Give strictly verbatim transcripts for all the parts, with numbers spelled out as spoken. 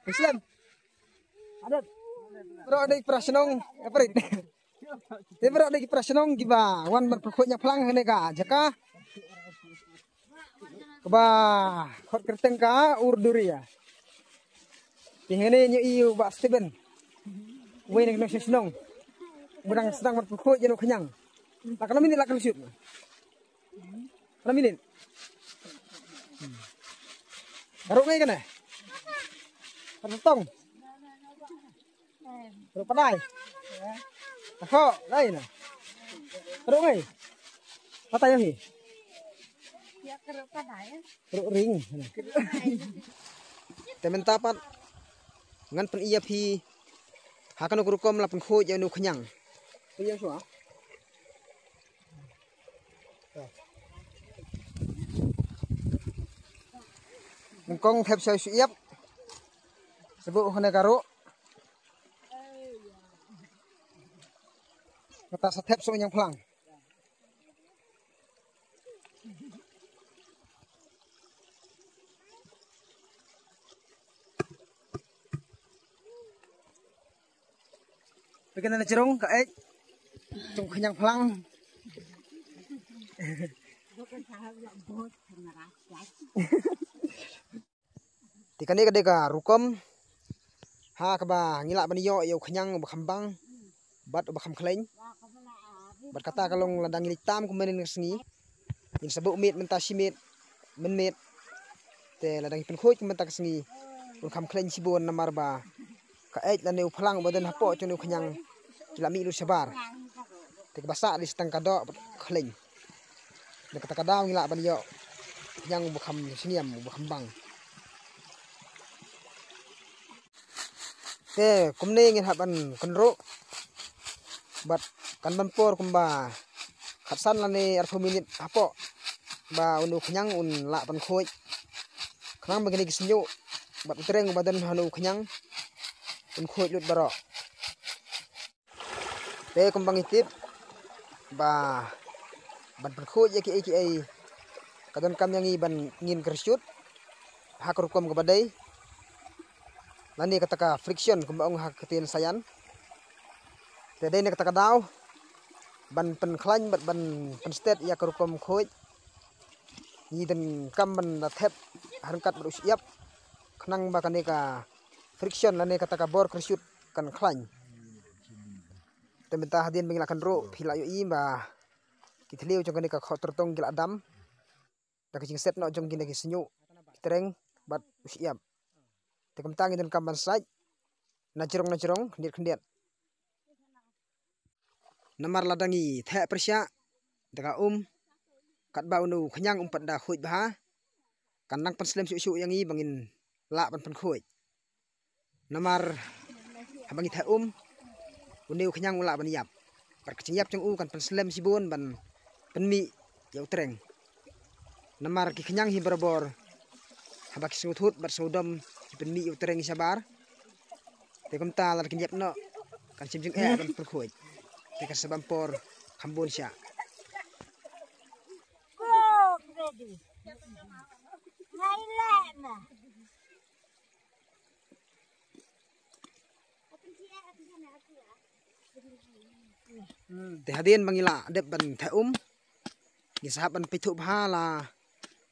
Islam. Adat. Bro, ada ki para shnong, eh, parit. Te bro, ada ki para shnong kiba wan ban pynkhuid ñiangphlang hangne ka jaka kaba khot kyrteng ka Urduria. Te hangne ngi ïohi u Bah Steven, uwei na ki nongshong shnong uba dang sdang ban pynkhuid ïa une u khñiang. La katno minit la ka la shoot? Katno minit? Ka ruh ngai kane? Ka ruh tong? Ruh padai. Ka khoh, dai na. Ruh ngai. Patai hi. Ruh ring. Te mynta pat ngan pyni ïa phi ha kano ka rukom la pynkhuid ïa une u khñiang. Nyngkong thep sha u shyiap. Shu buh hangne ka ruh. Kata sa thep sha u ñiangphlang. Phi kane na jrong ka eit. Jrong khñiang phlang. Te kane ka dei ka rukom ha kaba ngi lah ban ïoh ïa u khñiang uba kham bang bad uba kham khlaiñ. Bad kata ka long lada ngi leit tam kumne ka sngi, ngin sa buh miet mynta shi miet mynmiet. Te lada ngi pynkhuid kumta ka sngi, un kham khlaiñ shibun namar ba ka eit lane u phlang uba don hapoh jong une u khñiang ki la mih lut shabar. Te kaba sah dei sa tang ka doh bad khlaiñ. Na kata ka daw ngi lah ban ïoh khñiang uba kham sngewbha, uba kham bang. Te kumne ngin hap ban kynruh bad kan don por kumba khatsan lane arphew minit hapoh ba une u khñiang un lah ban khuid. Khnang ba kine ki shñiuh bad u treng uba don ha une u khñiang un khuid lut baroh. Te kumba ngi tip ba ban pynkhuid ïa kiei kiei ka donkam ïa ngi ban ngin kyrshiut ha ka rukom kaba dei lane kata ka friction kumba ong ha ka ktien science. Te dei na kata ka daw ban pynkhlaiñ bad ban pynstet ïa ka rukom khuid. Ngi donkam ban da thep ha ryngkat bad u shyiap khnang ba kane ka friction lane kata ka bor kyrshiut kan khlaiñ. Te mynta hadien ba ngi la kynruh phi la ïohi ba ki thliew jong kane ka khoh tyrtong ki la dam da ka jingset noh jong kine ki shñiuh, ki treng bad u shyiap. Te kumta ngi donkam ban sait na jrong na jrong, khyndiat khyndiat. Namar lada ngi theh pyrshah da ka um katba une u khñiang um pat da khuid bha, kan nang pynslem shuh shuh ïa ngi ba ngin lah ban pynkhuid. Namar haba ngi theh um, une u khñiang u lah ban ïap. Bad ka jingïap jong u kan pynslem shibun ban pynmih ïa u treng. Namar ki khñiang hi barabor haba ki sngewthut bad sngewdom ki pynmih ïa u treng shabar. Te kumta lada kin ïap noh kan shim jingeh ban pynkhuid. Te kan sa bam por kham bun shah. Te hadien ba ngi la dep ban theh um, ngi sa hap ban peit thuh bha la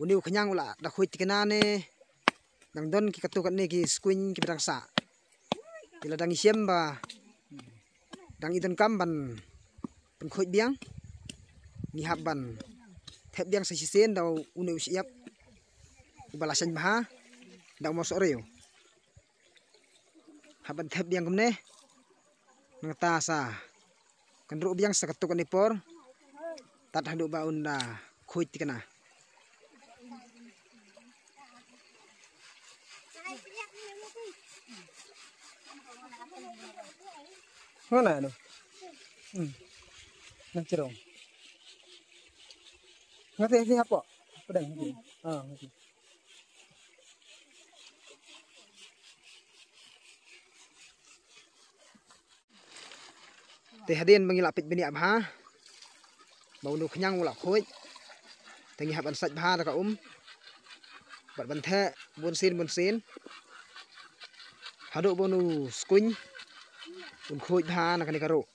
une u khñiang u la da khuid thikna ne dang don ki katto katne ki skuiñ kiba dang sah. Te lada ngi shem ba dang i donkam ban pynkhuid biang, ngi hap ban thep biang sa shisien da une u shyiap uba la shaiñ bha da u mawsohriew. Hap ban thep biang kumne. Nangta sa kynruh biang sa katto katne por tad haduh ba un da khuid thikna. Ngana no. Hmm. Na jrong. Ngate si hapo. Pedang. Ah, ngate. Te hadien ba ngi la peit bniah bha ba une u khñiang u la khuid, te ngi hap ban sait bha da ka um bad ban theh bunsien bunsien. Haduh ba u skuiñ un khuid bha na kane ka ruh.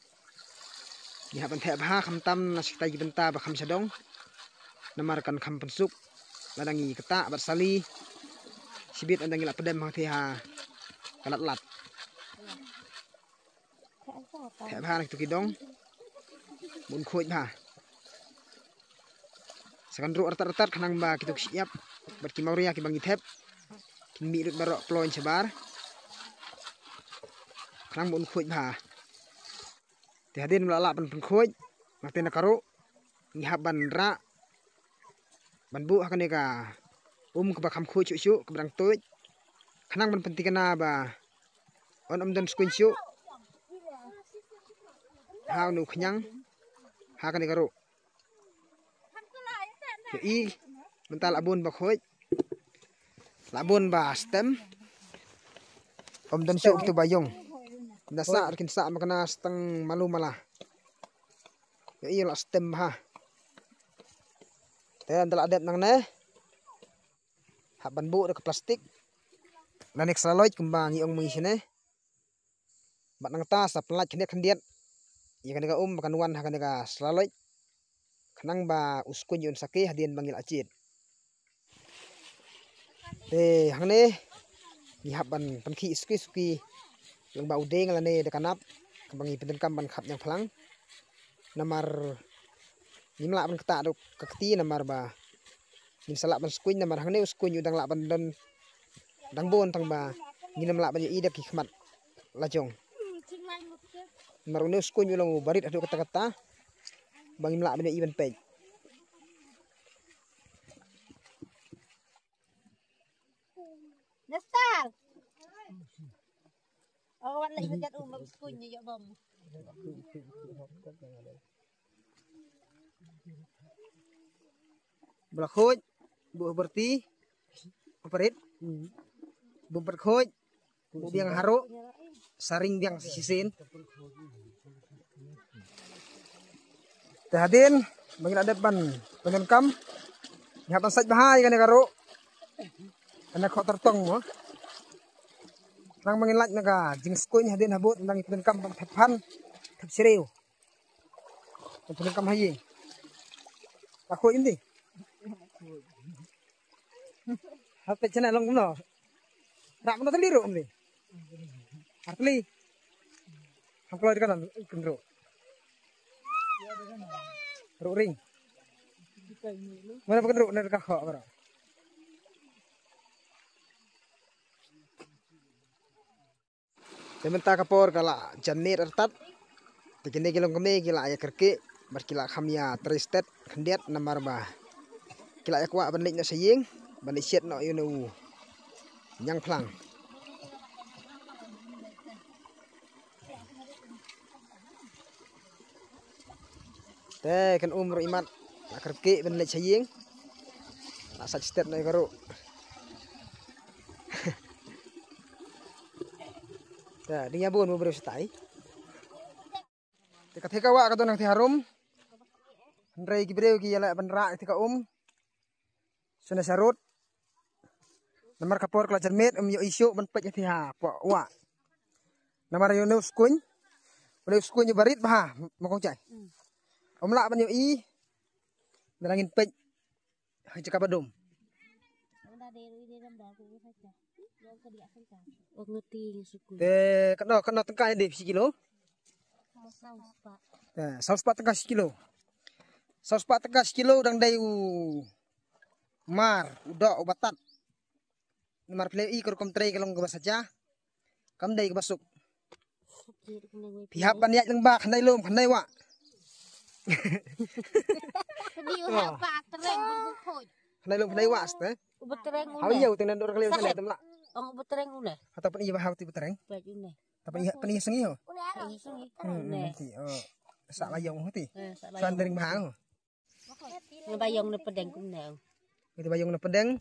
Ngi hap ban thep bha khamtam na shi katai ki bynta ba kham shadong. Namar kan kham pynsuk. Lada ngi ktah bad sali. Shibit ynda ngi la pdem hangtei ha ka lat lat. Thep bha na kitu ki dong. Bun khuid bha. Sa kan ruh artat artat khnang ba kitu ki shyiap bad ki mawria kiba ngi thep kin mih lut baroh ploiñ shabar. Khnang bun khuid bha. Te hadien ba la lah ban pynkhuid, na te na ka ruh ngi hap ban rah ban buh ha kane ka um kaba kham khuid shuh shuh kaba dang tuid. Khnang ban pynthikna ba un ym don skuiñ shuh ha une u khñiang ha kane ka ruh. Ïohi mynta la bun ba khuid, la bun ba stem. Ym don shuh kitu ba ïong. Nda sah kin sah ma kane stang malu mala. Ïohi la stem bha. Te ynda la dep nangne hap ban buh da ka plastik lane ka slaloid kumba ngi ong mynshane. Bad nangta sa pynlait khyndiat khyndiat ïa kane ka um ba kan wan ha kane ka slaloid. Khnang ba u skuiñ un sake hadien ba ngi la jied. Te hangne ngi hap ban pynkhih suki suki lyngba u dieng lane da ka nap kaba ngi pyndonkam ban khap ñiangphlang. Namar ngim lah ban ktah da ka kti namar ba ngin sa lah ban skuiñ namar hangne u skuiñ u dang lah ban don dang bun tang ba ngin ym lah ban ïohi da ki khmat la jong. Namar une u skuiñ u long u barit haduh katta katta ba ngim lah ban ïohi ban peit. Nestar. Oh, wan leh hajat um bam skuiñ ni ïa bam. Ba la khuid, buh barti, parit, bum pat khuid, buh biang haruh, saring biang shisien. Te hadien ba ngi la dep ban pyndonkam, ngi hap ban sait bha ïa kane ka ruh. Kane ka khoh tyrtong mo. Nang ba ngin lait na ka jingskuiñ hadien habud nang pyndonkam ban thep phan, thep shriew. Ban pyndonkam ha ïing. Ka khuid ym dei. Hap peit chana long kumno. Rah kumno tylli ruh ym dei. Ar tylli. Ham kloi kan kan ruh. Ruh ring. Mana ba kan ruh na ka khoh baroh. Te mynta ka por ka la jan miet artat. Te kine ki longkmie ki la ïa kyrkieh bad ki la kham ïa trei stet khyndiat namar ba ki la ïa kwah ban leit noh sha ïing ban leit shet noh ïa une u ñiangphlang. Te kan um ruh imat la kyrkieh ban leit sha ïing. La sait stet noh ïa ka ruh. Te dang ïa bun mo briew shatai. Te ka thika wah ka don nang thika harum. Hynrei ki briew ki ïa leh ban rah thika um. Suna sharut. Namar ka por ka la jan miet um ïohi shuh ban peit thika ha pok wah. Namar ïa une u skuiñ. Une u skuiñ u barit bha ma kong chai. Um lah ban ïohi. Dang ngin peit. Ha jaka ba dum. Te kano kano tyngka ïa dei shi kilo. Te saw spah tyngka shi kilo. Saw spah tyngka shi kilo dang dei u mar u doh u batat. Namar phi la i ka rukom trei ka long kaba saja. Kam dei kaba suk. Phi hap ban ïaid lyngba khyndai lum khyndai wah. Khyndai lum khyndai wah ste. Uba treng une. Hawi ïa u teng nan dor kali u teng lah. Ong uba treng une. Hata pyn i ba haw ti uba treng. Pyn i pyn i sngi ho. Pyn i sngi. Hmm, hmm, ti. Oh. Sa la yong ho ti. San dering ba ho. Ngi ba ïong na pdeng kumne. Ngi ba ïong na pdeng.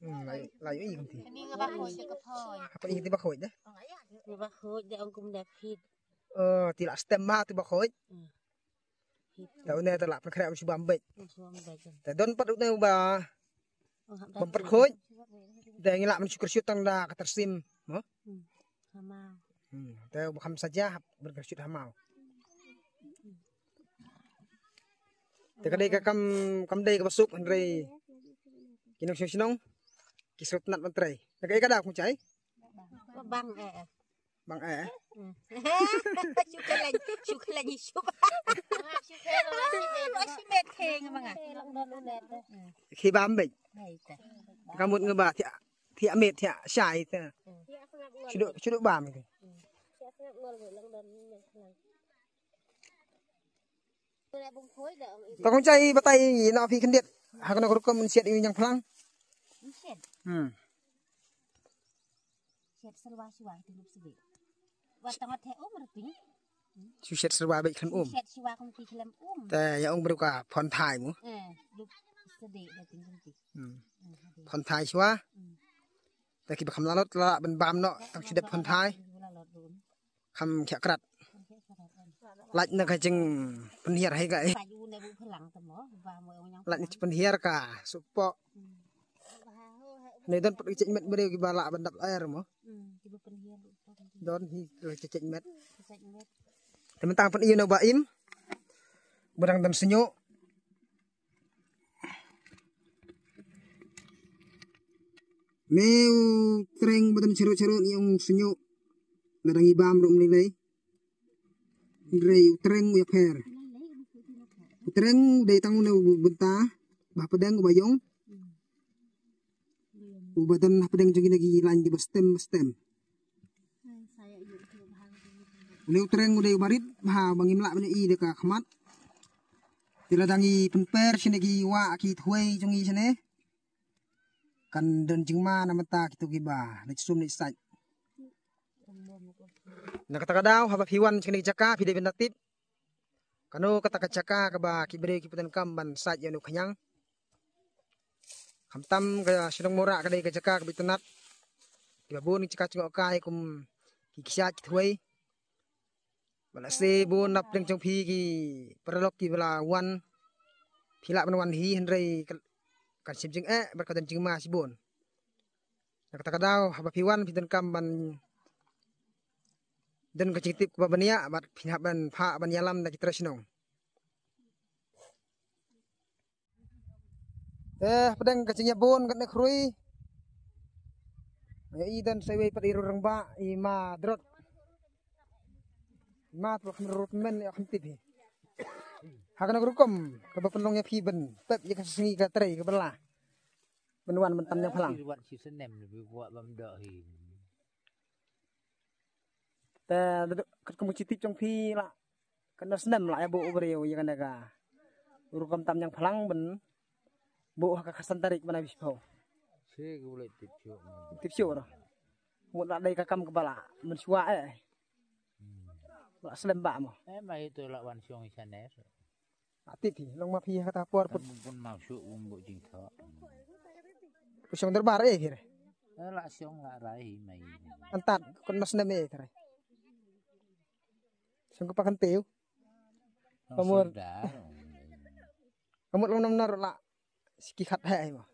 Hmm, lai lai ï kumti. Ni nga ba khoi de ka phoi. Apa ï ti ba khoi de? Ngi ba khoi de ong kumne phit. Oh, ti la stem ma ti ba khoi. Hmm. Phit. Ta une ta la pyrkhreh shu bam bej. Shu bam bej. Ta don pat une ba. Bam pat khoi. Da ngi la man shu kyrshu tang da ka tyrsim. Mo? Hmm. Hamaw. Hmm. Te ba kham saja hap ban ka shut hamaw. Te ka dei ka kam, kam dei kaba suk hynrei ki nongshong shnong ki sngewtynnat ban trei. Te ka ei ka daw kong Chai? Bang eh. Bang eh. Hmm. Shu khlaiñ, shu khlaiñ shu. Shu khlaiñ shu met theng bang ah. Khi bam bej. Hai ta. Ka mut nga ba thiah, thiah met thiah shai ta. Hmm. Shu duk, shu duk bam ki. Hmm. To kong Chai batai ïa na phi khyndiat. Ha kano ka rukom yn siat ïa u ñiangphlang. Yn siat. Hmm. Siat syrwa syrwa tu lup sebe. Wat tang wat he um rati. Shu siat syrwa bad khlem um. Siat syrwa kum ti khlem um. Te ïa ong briew ka phon thai mo. Eh, lup sebe da ting kum ti. Hmm. Eh, hadi. Phon thai syrwa. Hmm. Te kiba kham lalot la ban bam noh tang shu dep phon thai. Kiba lalot dun. Kham khia krat. Lait na ka jingpynhiar hi ka eh. Lait na jingpynhiar ka supoh. Ne don pat ka jingmet briew kiba lah ban dap air mo. Don hi ka jingmet. Te mynta pyn-i na ba im. Ba dang don sñiuh. Me u treng ba don chero chero ni ong sñiuh. Nga dang i bam rum ni lei. Hynrei u treng u ïapher. U treng u dei tang une u bynta ba hapdeng uba ïong. Uba don hapdeng jong kine ki lain kiba stem ba stem. Une u treng u dei uba rit bha ba ngim lah ban ïohi da ka khmat. Te la dang i pynper shane ki wah ki thwei jong i shane. Kan don jingma na mynta kito kiba leit sum leit sait. Na kata ka daw haba phi wan shane ki jaka phi dei ban da tip. Kano kata ka jaka kaba ki briew ki pyndonkam ban sait ïa une u khñiang. Khamtam ka shnong Mora ka dei ka jaka kaba itynnat. Kiba bun ki jaka jngohkai kum ki ksiat ki thwei. Ba la se bun na pdeng jong phi ki paralok kiba la wan. Phi lah ban wan hi hynrei ka, kan shim jingeh bad ka don jingma shibun. Na kata ka daw haba phi wan phi donkam ban don ka jingtip kaba bniah bad phin hap ban phah ban ïalam da ki trai shnong. Eh, pdeng ka jingïabun katne khrui. Ïa i don sa iwei pat i rangbah i ma Drot. I ma Drot kham rut men ïa kham tip hi. Ha kano ka rukom kaba pynlong ïa phi ban pep ïa ka sngi ka trei kaba la. Ban wan ban tam ñiangphlang. Wat shi snem lebih buat bam dak hi. Te kat kum ka jingtip jong phi la katno snem la ïa buh u briew ïa kane ka rukom tam ñiangphlang ban buh ha ka khatsan tarik bnai shiphew. Shi ka bulai tip shuh. Tip shuh noh. Mut la dei ka kam kaba la mynshuwa eh. La slem ba mo. Eh ma ito la wan shong i shane. Ati phi long ma phi ha kata por put. Bun mau shu um bu jingthoh. Ku shong darbar eh kire. Eh la shong la rai hi mai. Antat kun mas nem eh kire. Shong ka pakan teu. Pamur. Pamur long nam nar la. Siki khat hai mo.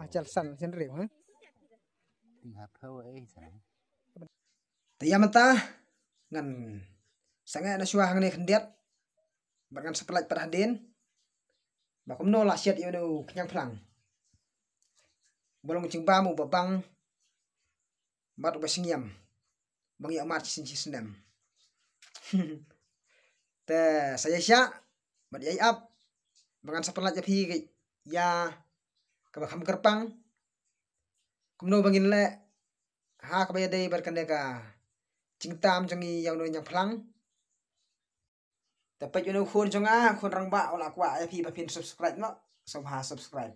Achal san sen riu ha. Te ïa mynta ngan sangeh na shuwa hangne khyndiat. Bad ngan sa pyllait pat hadien ba kumno la siat ïa une u khñiang phlang. Ba long jingbam uba bang bad uba shngiam ba ngi ïohmad shisien shisnem. Te sa ïaishah bad ïai ap ba ngan sa pyllait ïa phi ïa kaba kham kyrpang kumno ba ngin leh ha kaba ïadei bad kane ka jingtam jong ngi ïa une u ñiang phlang. Te peit une u khun jong nga, khun rangbah u la kwah ïa phi ba phin subscribe noh. Sngewbha subscribe.